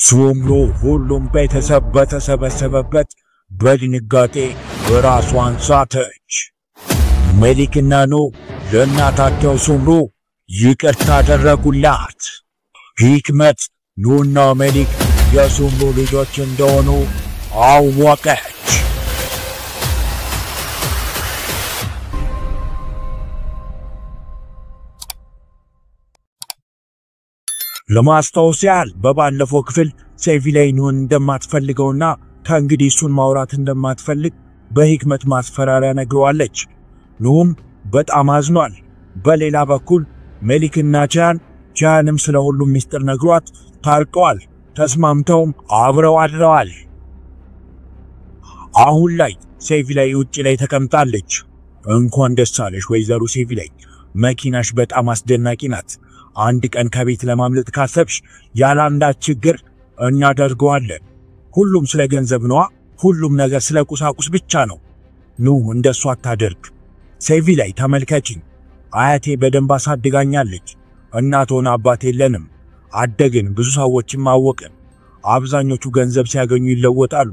ሱምሩ ሁሉም ቤተሰብ በተሰበሰበበት በድንጋጤ ራሷን ሳተች። ሜሊክና ኑ ለእናታቸው ሱምሩ ይቅርታ አደረጉላት። ሂክመት ኑና ሜሊክ የሱምሩ ልጆች እንደሆኑ አወቀች። ለማስታወስ ያህል በባለፈው ክፍል ሴቪላይ ኑን እንደማትፈልገውና ከእንግዲህ እሱን ማውራት እንደማትፈልግ በሂክመት ማስፈራሪያ ነግረዋለች። ኑም በጣም አዝኗል። በሌላ በኩል ሜሊክና ቻንም ስለ ሁሉም ሚስጥር ነግሯት ታርቀዋል። ተስማምተውም አብረው አድረዋል። አሁን ላይ ሴቪላይ ውጭ ላይ ተቀምጣለች። እንኳን ደስ አለሽ ወይዘሮ ሴቪላይ፣ መኪናሽ በጣም አስደናቂ ናት። አንድ ቀን ከቤት ለማምለጥ ካሰብሽ ያለ አንዳች ችግር እናደርገዋለን። ሁሉም ስለ ገንዘብ ነዋ። ሁሉም ነገር ስለ ቁሳቁስ ብቻ ነው። ኑ እንደሱ አታደርግ። ሴቪላይ ተመልከችኝ፣ አያቴ በደንብ አሳድጋኛለች። እናት ሆነ አባት የለንም። አደግን፣ ብዙ ሰዎችም አወቅን። አብዛኞቹ ገንዘብ ሲያገኙ ይለወጣሉ።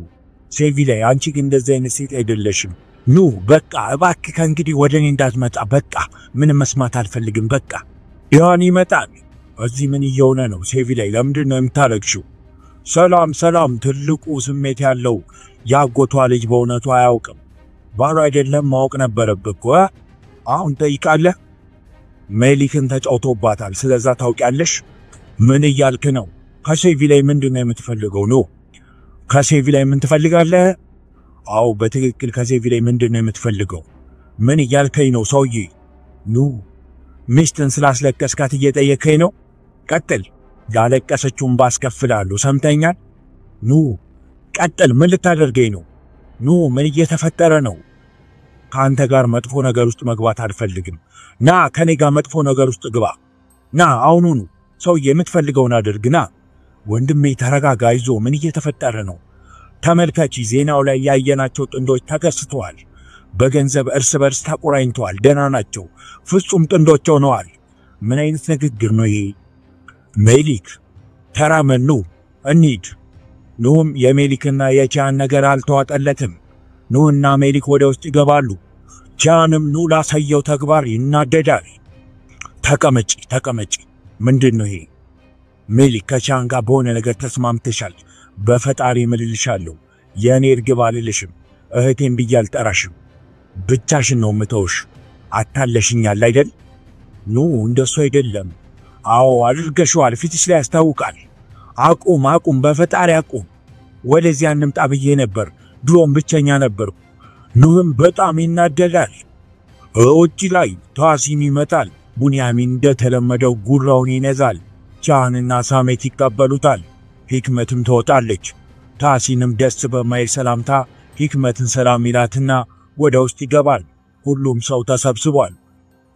ሴቪላይ አንቺ ግን እንደዚህ አይነት ሴት አይደለሽም። ኑ በቃ እባክህ ከእንግዲህ ወደ እኔ እንዳትመጣ። በቃ ምንም መስማት አልፈልግም። በቃ ያን ይመጣል። እዚህ ምን እየሆነ ነው? ሴቪላይ ለምንድን ነው የምታለቅሽው? ሰላም ሰላም። ትልቁ ስሜት ያለው ያጎቷ ልጅ በእውነቱ አያውቅም። ባሏ አይደለም ማወቅ ነበረብህ እኮ። አሁን ጠይቃለህ። ሜሊክን ተጫውቶባታል። ስለዛ ታውቂያለሽ? ምን እያልክ ነው? ከሴቪላይ ምንድን ነው የምትፈልገው? ኑ ከሴቪላይ ምን ትፈልጋለህ? አዎ በትክክል ከሴቪላይ ምንድን ነው የምትፈልገው? ምን እያልከኝ ነው ሰውዬ? ኑ ሚስትን ስላስለቀስካት እየጠየከኝ ነው? ቀጥል። ያለቀሰችውን ባስከፍላለሁ። ሰምተኛል? ኑ ቀጥል። ምን ልታደርገኝ ነው? ኑ ምን እየተፈጠረ ነው? ከአንተ ጋር መጥፎ ነገር ውስጥ መግባት አልፈልግም። ና ከኔ ጋር መጥፎ ነገር ውስጥ ግባ። ና አሁኑኑ። ሰውዬ የምትፈልገውን አድርግ። ና ወንድሜ ተረጋጋ፣ አይዞ። ምን እየተፈጠረ ነው? ተመልከቺ፣ ዜናው ላይ ያየናቸው ጥንዶች ተከስተዋል። በገንዘብ እርስ በርስ ተቆራኝተዋል። ደህና ናቸው። ፍጹም ጥንዶች ሆነዋል። ምን አይነት ንግግር ነው ይሄ? ሜሊክ ተራመድ፣ ኑ እንሂድ። ኑም የሜሊክና የቻን ነገር አልተዋጠለትም። ኑና ሜሊክ ወደ ውስጥ ይገባሉ። ቻንም ኑ ላሳየው ተግባር ይናደዳል። ተቀመጪ ተቀመጪ። ምንድን ነው ይሄ? ሜሊክ ከቻን ጋር በሆነ ነገር ተስማምተሻል። በፈጣሪ እምልልሻለሁ፣ የእኔ እርግብ አልልሽም፣ እህቴን ብዬ አልጠራሽም። ብቻሽን ነው ምተውሽ። አታለሽኛል አይደል? ኑ እንደሱ አይደለም። አዎ አድርገሽዋል፣ ፊትሽ ላይ ያስታውቃል። አቁም አቁም፣ በፈጣሪ አቁም። ወደዚያ እንምጣ ብዬ ነበር፣ ድሮም ብቸኛ ነበርኩ። ኑህም በጣም ይናደዳል። ውጭ ላይ ታሲም ይመጣል። ቡንያሚን እንደተለመደው ጉራውን ይነዛል። ቻንና ሳሜት ይቀበሉታል። ሂክመትም ትወጣለች። ታሲንም ደስ በማይል ሰላምታ ሂክመትን ሰላም ይላትና ወደ ውስጥ ይገባል። ሁሉም ሰው ተሰብስቧል።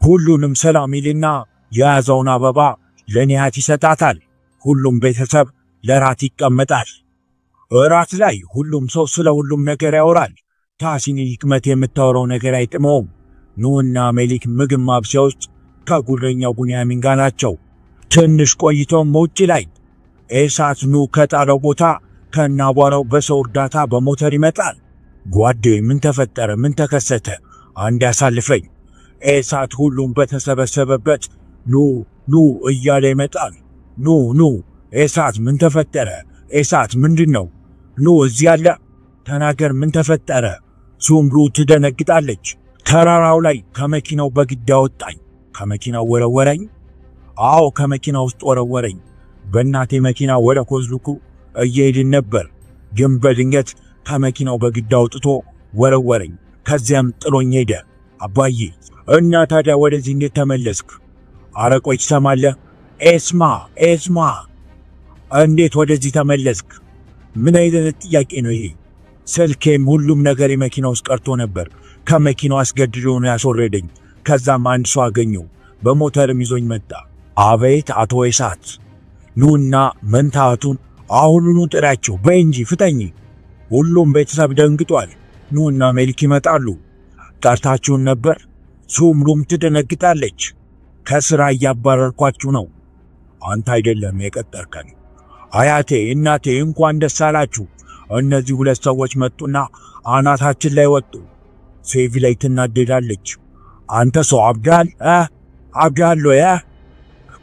ሁሉንም ሰላም ይልና የያዘውን አበባ ለኒያት ይሰጣታል። ሁሉም ቤተሰብ ለራት ይቀመጣል። እራት ላይ ሁሉም ሰው ስለ ሁሉም ነገር ያወራል። ታሲን ሂክመት የምታወራው ነገር አይጥመውም። ኑና ሜሊክ ምግብ ማብሰያ ውስጥ ከጉረኛው ቡንያሚን ጋር ናቸው። ትንሽ ቆይቶም ውጭ ላይ ኤሳት ኑ ከጣለው ቦታ ከናቧራው በሰው እርዳታ በሞተር ይመጣል። ጓዴ ምን ተፈጠረ? ምን ተከሰተ? አንድ ያሳልፈኝ። ኤሳት ሁሉም በተሰበሰበበት ኑ ኑ እያለ ይመጣል። ኑ ኑ ኤሳት ምን ተፈጠረ? ኤሳት ምንድን ነው? ኑ እዚህ ያለ ተናገር፣ ምን ተፈጠረ? ሱምሩ ትደነግጣለች። ተራራው ላይ ከመኪናው በግድ አወጣኝ። ከመኪናው ወረወረኝ። አዎ ከመኪና ውስጥ ወረወረኝ። በእናቴ መኪና ወደ ኮዝልኩ እየሄድን ነበር፣ ግን በድንገት ከመኪናው በግድ አውጥቶ ወረወረኝ። ከዚያም ጥሎኝ ሄደ። አባዬ እና ታዲያ ወደዚህ እንዴት ተመለስክ? አረ ቆይ ትሰማለህ? ኤስማ ኤስማ፣ እንዴት ወደዚህ ተመለስክ? ምን አይነት ጥያቄ ነው ይሄ? ስልኬም ሁሉም ነገር የመኪና ውስጥ ቀርቶ ነበር። ከመኪናው አስገድዶ ነው ያስወረደኝ። ከዛም አንድ ሰው አገኘው፣ በሞተርም ይዞኝ መጣ። አቤት አቶ ኤሳት፣ ኑና መንታቱን አሁኑኑ ጥሪያቸው። በይ እንጂ ፍጠኝ። ሁሉም ቤተሰብ ደንግጧል። ኑና ሜሊክ ይመጣሉ። ጠርታችሁን ነበር? ሱምሩም ትደነግጣለች። ከስራ እያባረርኳችሁ ነው። አንተ አይደለም የቀጠርከን። አያቴ፣ እናቴ እንኳን ደስ አላችሁ። እነዚህ ሁለት ሰዎች መጡና አናታችን ላይ ወጡ። ሴቪ ላይ ትናደዳለች። አንተ ሰው አብዳል አብዳል ያ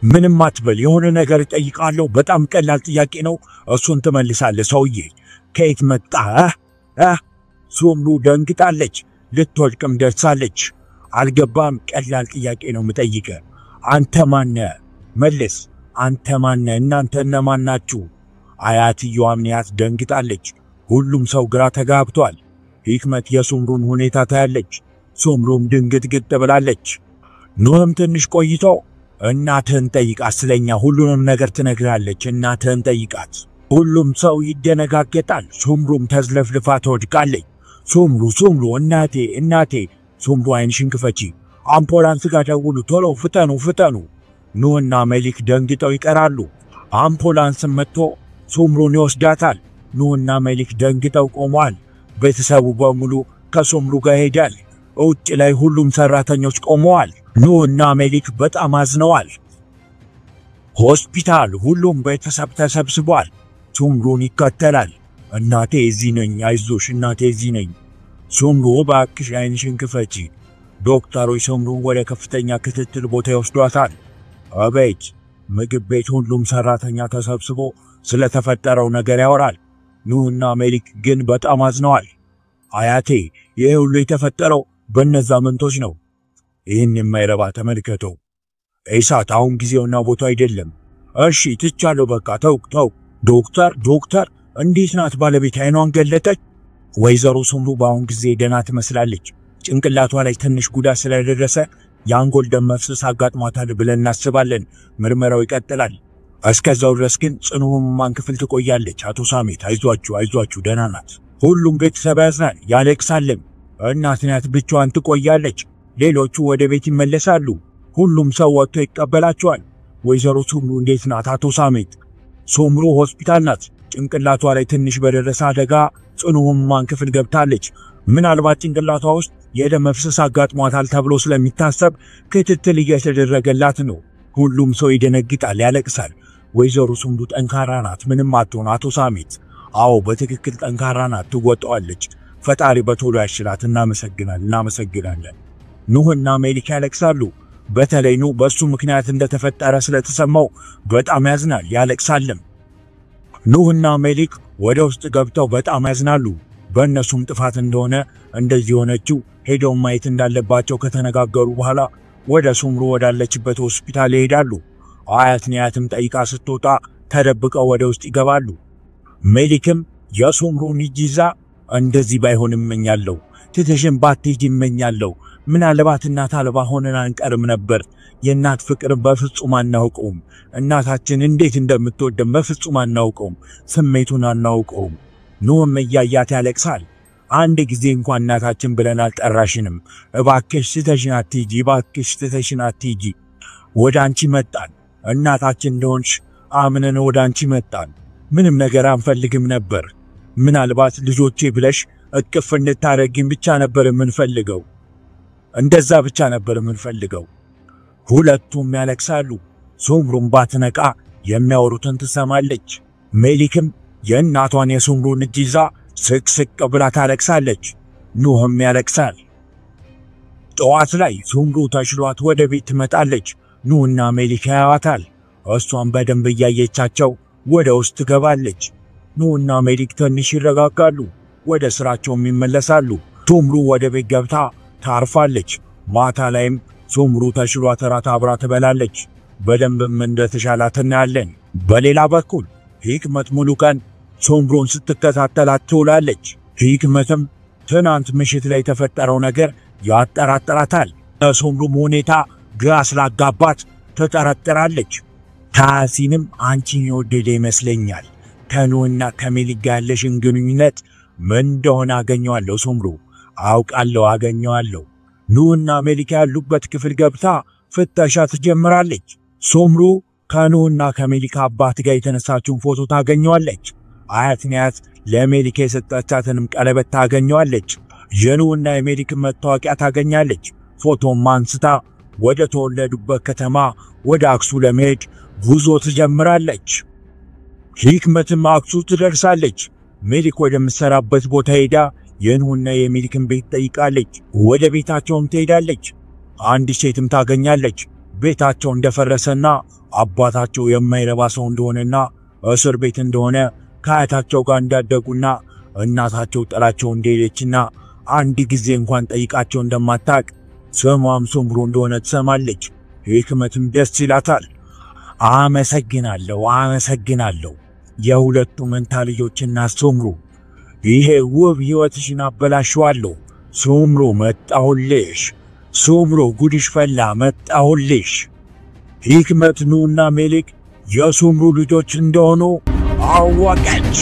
ምንም አትበል። የሆነ ነገር እጠይቃለሁ። በጣም ቀላል ጥያቄ ነው። እሱን ትመልሳለህ። ሰውዬ ከየት መጣ? ሱምሩ ደንግጣለች። ልትወድቅም ደርሳለች። አልገባም። ቀላል ጥያቄ ነው የምጠይቅህ። አንተ ማነህ? መልስ። አንተ ማነህ? እናንተ እነማን ናችሁ? አያትየዋም ንያት ደንግጣለች። ሁሉም ሰው ግራ ተጋብቷል። ሂክመት የሱምሩን ሁኔታ ታያለች። ሱምሩም ድንግጥግጥ ብላለች። ኑህም ትንሽ ቆይቶ እናትህን ጠይቃት፣ ስለኛ ሁሉንም ነገር ትነግራለች። እናትህን ጠይቃት። ሁሉም ሰው ይደነጋገጣል። ሱምሩም ተዝለፍልፋ ትወድቃለች። ሱምሩ ሱምሩ፣ እናቴ እናቴ። ሱምሩ ዓይንሽን ክፈቺ፣ አምቡላንስ ጋር ደውሉ፣ ቶሎ ፍጠኑ ፍጠኑ። ኑህና መሊክ ደንግጠው ይቀራሉ። አምቡላንስም መጥቶ ሱምሩን ይወስዳታል። ኑህና መሊክ ደንግጠው ቆመዋል። ቤተሰቡ በሙሉ ከሱምሩ ጋር ይሄዳል። ውጭ ላይ ሁሉም ሰራተኞች ቆመዋል። ኑህና ሜሊክ በጣም አዝነዋል። ሆስፒታል ሁሉም ቤተሰብ ተሰብስቧል። ሱምሩን ይከተላል። እናቴ እዚህ ነኝ፣ አይዞሽ እናቴ እዚህ ነኝ። ሱምሩ እባክሽ ዓይንሽን ክፈቺ። ዶክተሮች ሱምሩን ወደ ከፍተኛ ክትትል ቦታ ይወስዷታል። አቤት ምግብ ቤት ሁሉም ሰራተኛ ተሰብስቦ ስለተፈጠረው ነገር ያወራል። ኑህና ሜሊክ ግን በጣም አዝነዋል። አያቴ ይህ ሁሉ የተፈጠረው በእነዛ መንቶች ነው። ይህን የማይረባ ተመልከተው። ኢሳት አሁን ጊዜውና ቦታው አይደለም። እሺ ትቻለሁ፣ በቃ ተው ተው። ዶክተር ዶክተር እንዴት ናት ባለቤት? አይኗን ገለጠች። ወይዘሮ ሱምሩ በአሁን ጊዜ ደህና ትመስላለች። ጭንቅላቷ ላይ ትንሽ ጉዳት ስለደረሰ የአንጎል ደም መፍሰስ አጋጥሟታል ብለን እናስባለን። ምርመራው ይቀጥላል። እስከዛው ድረስ ግን ጽኑ ሕሙማን ክፍል ትቆያለች። አቶ ሳሜት አይዟችሁ አይዟችሁ፣ ደህና ናት። ሁሉም ቤተሰብ ያዝናል፣ ያለቅሳልም። እናት ናት ብቻዋን ትቆያለች። ሌሎቹ ወደ ቤት ይመለሳሉ። ሁሉም ሰው ወጥቶ ይቀበላቸዋል። ወይዘሮ ሱምሩ እንዴት ናት አቶ ሳሜት? ሱምሩ ሆስፒታል ናት። ጭንቅላቷ ላይ ትንሽ በደረሰ አደጋ ጽኑ ሕሙማን ክፍል ገብታለች። ምናልባት ጭንቅላቷ ውስጥ የደም መፍሰስ አጋጥሟታል ተብሎ ስለሚታሰብ ክትትል እየተደረገላት ነው። ሁሉም ሰው ይደነግጣል፣ ያለቅሳል። ወይዘሮ ሱምሩ ጠንካራ ናት፣ ምንም አትሆን። አቶ ሳሜት አዎ በትክክል ጠንካራ ናት፣ ትወጣዋለች። ፈጣሪ በቶሎ ያሽላት። እናመሰግናለን እናመሰግናለን። ኑህና ሜሊክ ያለቅሳሉ። በተለይ ኑህ በሱ ምክንያት እንደተፈጠረ ስለተሰማው በጣም ያዝናል፣ ያለቅሳልም። ኑህና ሜሊክ ወደ ውስጥ ገብተው በጣም ያዝናሉ። በእነሱም ጥፋት እንደሆነ እንደዚህ የሆነችው ሄደው ማየት እንዳለባቸው ከተነጋገሩ በኋላ ወደ ሱምሩ ወዳለችበት ሆስፒታል ይሄዳሉ። አያት ንያትም ጠይቃ ስትወጣ ተደብቀው ወደ ውስጥ ይገባሉ። ሜሊክም የሱምሩን እጅ ይዛ እንደዚህ ባይሆን እመኛለሁ፣ ትተሽን ባትሄጂ እመኛለሁ። ምናልባት እናት አልባ ሆነን አንቀርም ነበር። የእናት ፍቅር በፍጹም አናውቀውም። እናታችን እንዴት እንደምትወደን በፍጹም አናውቀውም። ስሜቱን አናውቀውም። ኑህም እያያት ያለቅሳል። አንድ ጊዜ እንኳን እናታችን ብለን አልጠራሽንም። እባክሽ ትተሽን አትሂጂ፣ እባክሽ ትተሽን አትሂጂ። ወደ አንቺ መጣን። እናታችን እንደሆንሽ አምነን ወደ አንቺ መጣን። ምንም ነገር አንፈልግም ነበር። ምናልባት ልጆቼ ብለሽ እቅፍ እንድታረጊን ብቻ ነበር የምንፈልገው። እንደዛ ብቻ ነበር የምንፈልገው። ሁለቱም ያለቅሳሉ። ሱምሩም ባትነቃ የሚያወሩትን ትሰማለች። ሜሊክም የእናቷን የሱምሩን እጅ ይዛ ስቅስቅ ብላ ታለቅሳለች። ኑህም ያለቅሳል። ጠዋት ላይ ሱምሩ ተሽሏት ወደ ቤት ትመጣለች። ኑህና ሜሊክ ያያዋታል። እሷን በደንብ እያየቻቸው ወደ ውስጥ ትገባለች። ኑህና ሜሊክ ትንሽ ይረጋጋሉ። ወደ ስራቸውም ይመለሳሉ። ሱምሩ ወደ ቤት ገብታ ታርፋለች። ማታ ላይም ሱምሩ ተሽሏት እራት አብራ ትበላለች። በደንብም እንደተሻላት እናያለን። በሌላ በኩል ሂክመት ሙሉ ቀን ሱምሩን ስትከታተላት ትውላለች። ሂክመትም ትናንት ምሽት ላይ የተፈጠረው ነገር ያጠራጥራታል። የሱምሩም ሁኔታ ግራ ስላጋባት ትጠረጥራለች። ታሲንም አንቺን የወደደ ይመስለኛል። ከኑህና ከሜሊክ ጋር ያለሽን ግንኙነት ምን እንደሆነ አገኘዋለሁ ሱምሩ፣ አውቃለሁ፣ አገኘዋለሁ። ኑህና ሜሊክ ያሉበት ክፍል ገብታ ፍተሻ ትጀምራለች። ሱምሩ ከኑህና ከሜሊክ አባት ጋር የተነሳችውን ፎቶ ታገኘዋለች። አያት ንያት ለሜሊክ የሰጠቻትንም ቀለበት ታገኘዋለች። የኑህና የሜሊክ መታወቂያ ታገኛለች። ፎቶም አንስታ ወደ ተወለዱበት ከተማ ወደ አክሱ ለመሄድ ጉዞ ትጀምራለች። ሂክመትም አክሱ ትደርሳለች። ሜሊክ ወደምትሰራበት ቦታ ሄዳ የኑህና የሜሊክን ቤት ጠይቃለች። ወደ ቤታቸውም ትሄዳለች። አንድ ሴትም ታገኛለች። ቤታቸው እንደፈረሰና አባታቸው የማይረባ ሰው እንደሆነና እስር ቤት እንደሆነ ከአያታቸው ጋር እንዳደጉና እናታቸው ጥላቸው እንደሄደችና አንድ ጊዜ እንኳን ጠይቃቸው እንደማታቅ ስሟም ሱምሩ እንደሆነ ትሰማለች። ሂክመትም ደስ ይላታል። አመሰግናለሁ፣ አመሰግናለሁ የሁለቱ መንታ ልጆችና ሱምሩ፣ ይሄ ውብ ሕይወትሽን አበላሸዋለሁ። ሱምሩ መጣሁልሽ። ሱምሩ ጉድሽ ፈላ፣ መጣሁልሽ። ሂክመት ኑና ሜሊክ የሱምሩ ልጆች እንደሆኑ አወቀች።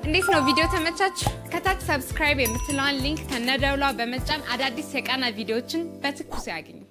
እንዴት ነው ቪዲዮ ተመቻችሁ? ከታች subscribe የምትለዋን link ከነደውሏ በመጫን አዳዲስ የቃና ቪዲዮዎችን በትኩስ ያግኙ።